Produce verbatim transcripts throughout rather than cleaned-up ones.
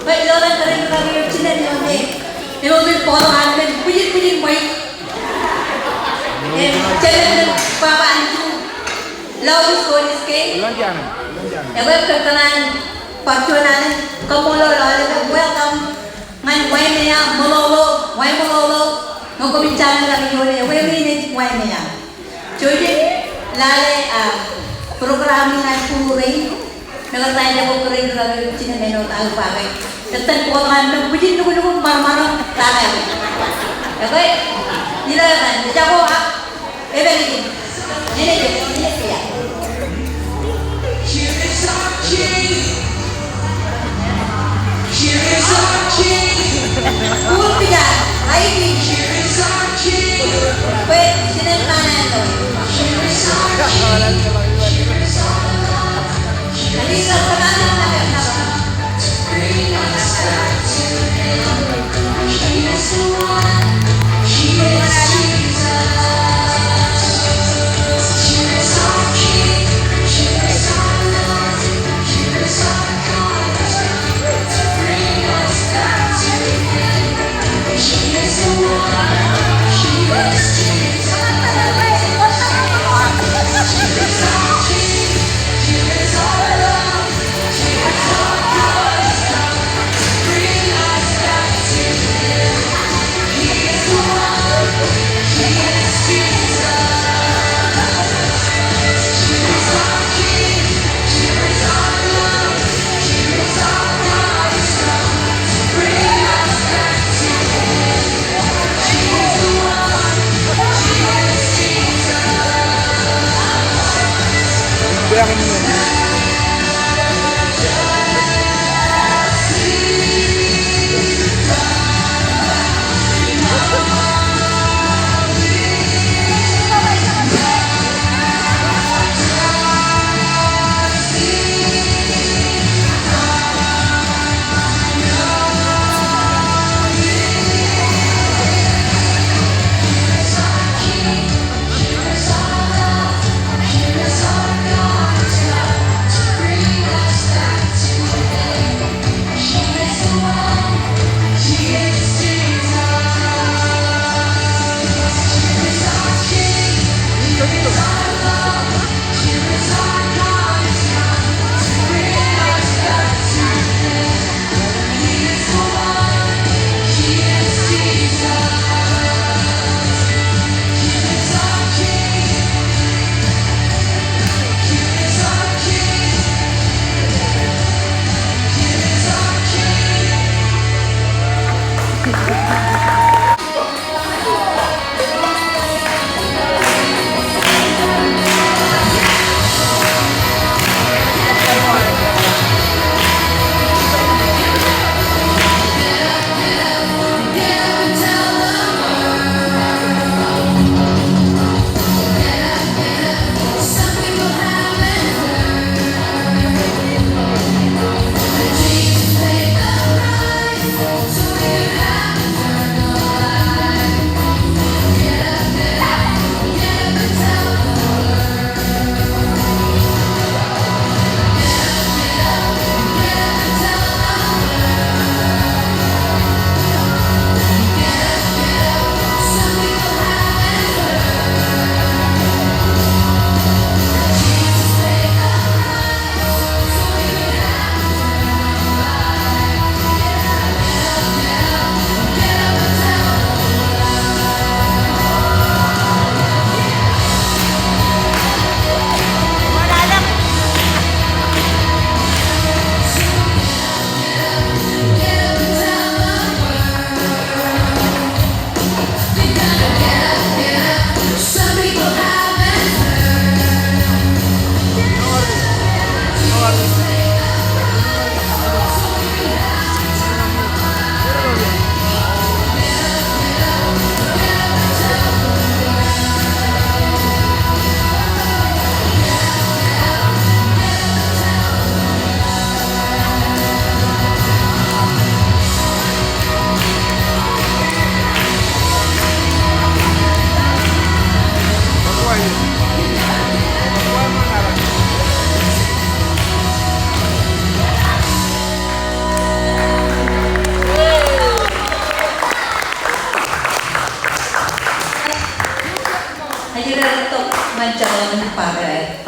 Bwe ilo ren kōrā in kake eo jinen eo me, eo me bōktok an men bwijin bwijin ṃweiuk. Im jemān men baba Andrew Laus Koniske. Ekwe kōn kōṇaan bar juon alen kaṃṃoolol aolep, welcome ñan Waimea, Ṃōḷoḷo, Waiṃōḷoḷo, ñe koṃij jañin kake ioon e, ewi ri ej Waimea. Jouj im lale, ah, program in an bok rein, me kōrā ilo bok rein kake eo jinen men eo ta upa ke. Etan bōktok an men bwijin lukkuun lukkuun ṃarṃar eo ta ke. Ekwe, ilo etan, ejako ak, etan ijin. Etan ijin, etan ijin.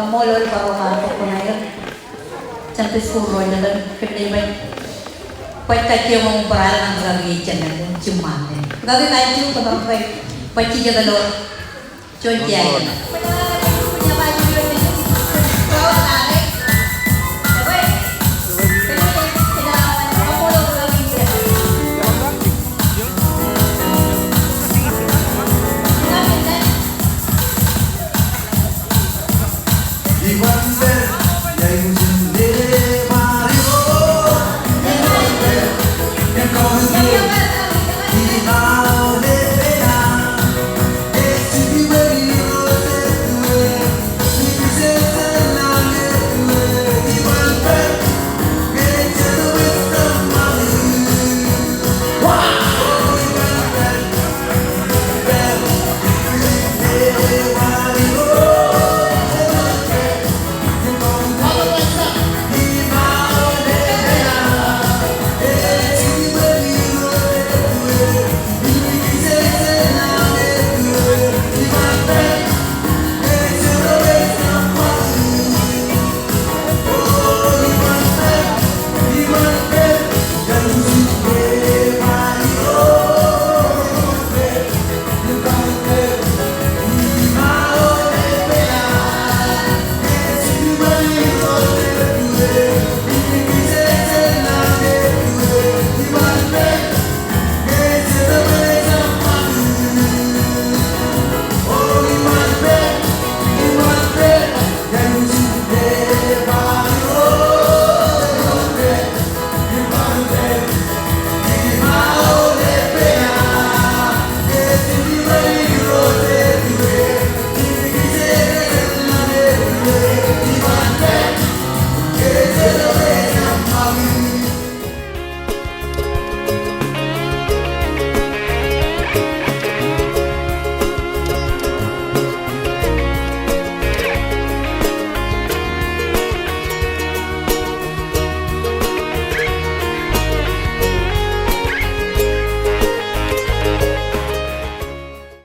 Kaṃṃoolol bar bar bar bar bar. Sunday school ro ilo ḷọk kōn ej baj kajjioñ bar alen ñan rikaki ej jān ḷọk jiṃṃa. Rikaki Kalju, kōṃṃan baj, baj jijet ilo juon jea eo.